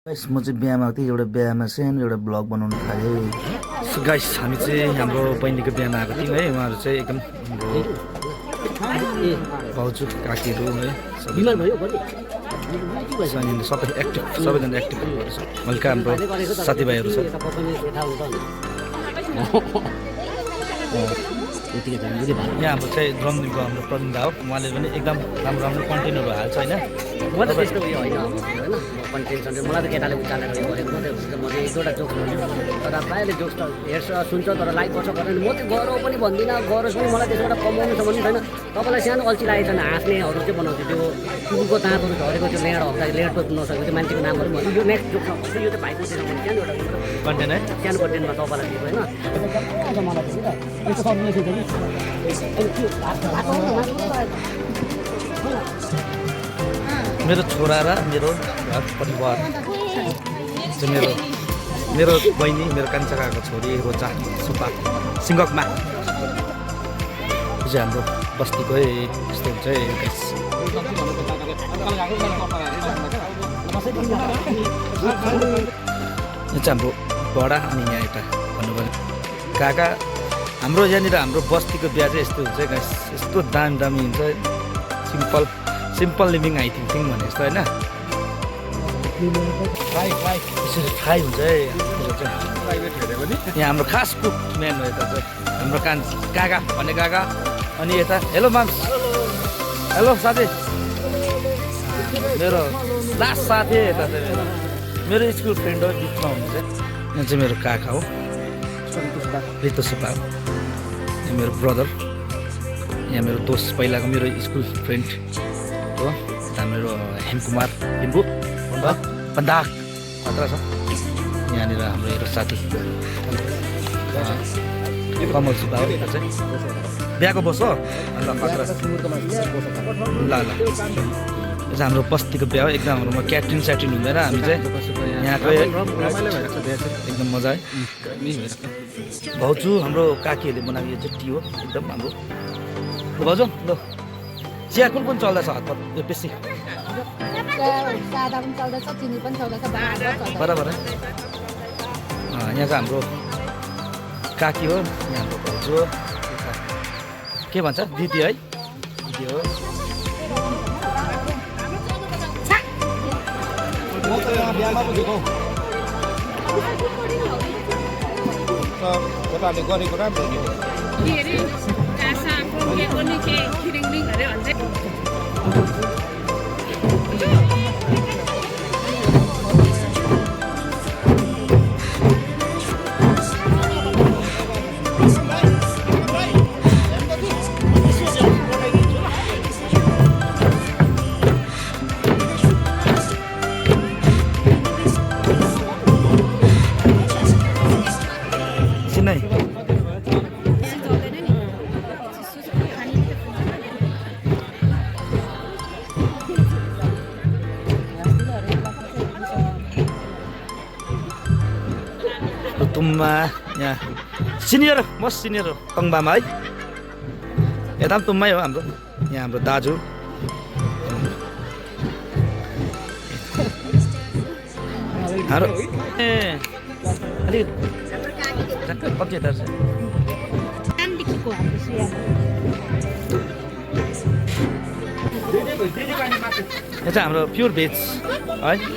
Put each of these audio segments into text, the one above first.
Guys म चाहिँ बिहामा आएको थिएँ एउटा बिहामा सानो एउटा ब्लग बनाउन थालेँ। सो गाइस हामी चाहिँ हाम्रो बहिनीको बिहामा आएको थियौँ है। उहाँहरू चाहिँ एकदम भाउजू काकीहरू है सबै एक्टिभ, सबैजना एक्टिभ छ। हल्का हाम्रो साथीभाइहरू छ। यहाँ हाम्रो चाहिँ ड्रमदिङको हाम्रो प्रवीण दा हो। उहाँले पनि एकदम राम्रो राम्रो कन्टेन्टहरू हाल्छ होइन। म त त्यस्तो उयो होइन होइन कन्टेन्ट सन्टेन्ट मलाई त केटाले उचालेर उयो गरेको मात्रै हुन्छ। म चाहिँ एक दुईवटा जोक्स भन्छु तर प्रायःले जोक्स त हेर्छ सुन्छ तर लाइक गर्छ गर्दैन। म चाहिँ गरौँ पनि भन्दिनँ, गरोस् पनि मलाई त्यसबाट कमाउनु छ भन्ने छैन। तपाईँलाई सानो अल्छी लागेको छैन हाँस्नेहरू चाहिँ बनाउँछु। त्यो कुकुरको दाँतहरू झरेको त्यो लेड हप्दा लेड टोक्नु नसकेको त्यो मान्छेको नामहरू भन्छु। यो नेक्स्ट जोक्समा भन्छु। यो चाहिँ भाइको दिनु भने सानो एउटा कन्टेन्ट है, सानो कन्टेन्टमा तपाईँलाई दिएको होइन। मलाई चाहिँ यस्तो सब लेखेको मेरो छोरा र मेरो घर परिवार चाहिँ मेरो बहिनी, मेरो कान्छा काकाको छोरी रोजा सुब्बा सिङ्गकमा चाहिँ हाम्रो बस्तीको यस्तो हुन्छ है। यो चाहिँ हाम्रो बडा अनि यहाँ यता भन्नु पर्ने काका। हाम्रो यहाँनिर हाम्रो बस्तीको बिहा चाहिँ यस्तो हुन्छ गाइस, यस्तो दामी दामी हुन्छ। सिम्पल लिभिङ आई थिङ्किङ भने जस्तो होइन। यसरी फ्राई हुन्छ है यहाँ हाम्रो खास कुक म्यान हो यता चाहिँ हाम्रो काका भन्ने काका। अनि यता हेलो माम्स, हेलो साथी, मेरो लास्ट साथी यता चाहिँ मेरो स्कुल फ्रेन्ड हो बिचमा हुनु चाहिँ। यहाँ चाहिँ मेरो काका हो रितो सुब्बा हो। यहाँ मेरो ब्रदर, यहाँ मेरो दोस्त पहिलाको मेरो स्कुल फ्रेन्ड हो। यता मेरो हेमकुमार लिम्बू पन्दाक खतरा छ। यहाँनिर हाम्रो एउटा साथी कमल सुब्बा हो। यता चाहिँ बिहाको बस हो। ल खतरा ल ल यो चाहिँ हाम्रो बस्तीको बिहा हो। एकदम हाम्रोमा क्याट्रिन स्याट्रिन हुँदैन। हामी चाहिँ यहाँको एकदम मजा है। भाउजू हाम्रो काकीहरूले बनाएको यो चाहिँ टी हो एकदम हाम्रो। भाउजू ल चिया कुन चल्दैछ हतपत यो बेसी सादा पनि चल्दैछ, चिनी पनि चल्दैछ, बराबर है। यहाँ चाहिँ हाम्रो काकी हो, यहाँ हाम्रो भाउजू हो। के भन्छ दिदी है, दिदी हो। गरेको राम्रो तुम्मा यहाँ सिनियर मोस्ट सिनियर हो तङबामा है। यता पनि तुम्मै हो हाम्रो। यहाँ हाम्रो दाजु हाम्रो अलिक कति यता छ। यो चाहिँ हाम्रो प्योर भेज है। हजुर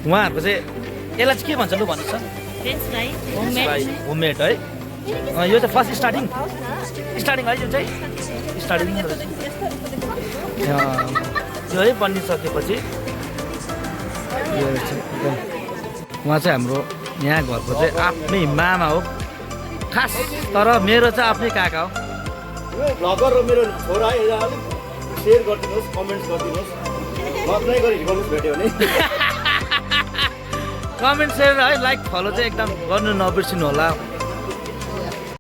उहाँहरूको चाहिँ यसलाई चाहिँ के भन्छ लु भन्नुहोस् त। होममेड है। यो चाहिँ फर्स्ट स्टार्टिङ है। यो चाहिँ स्टार्टिङ यो है बनिसकेपछि यो चाहिँ उहाँ चाहिँ हाम्रो यहाँ घरको चाहिँ आफ्नै मामा हो खास। तर मेरो चाहिँ आफ्नै काका हो। भ्लगर र मेरो छोरा सेयर गरिदिनुहोस्, कमेन्ट्स गरिदिनुहोस्, नै गरी हिँड्नुहोस् भेट्यो भने। कमेन्ट सेयर है लाइक फलो चाहिँ एकदम गर्नु नबिर्सिनु होला।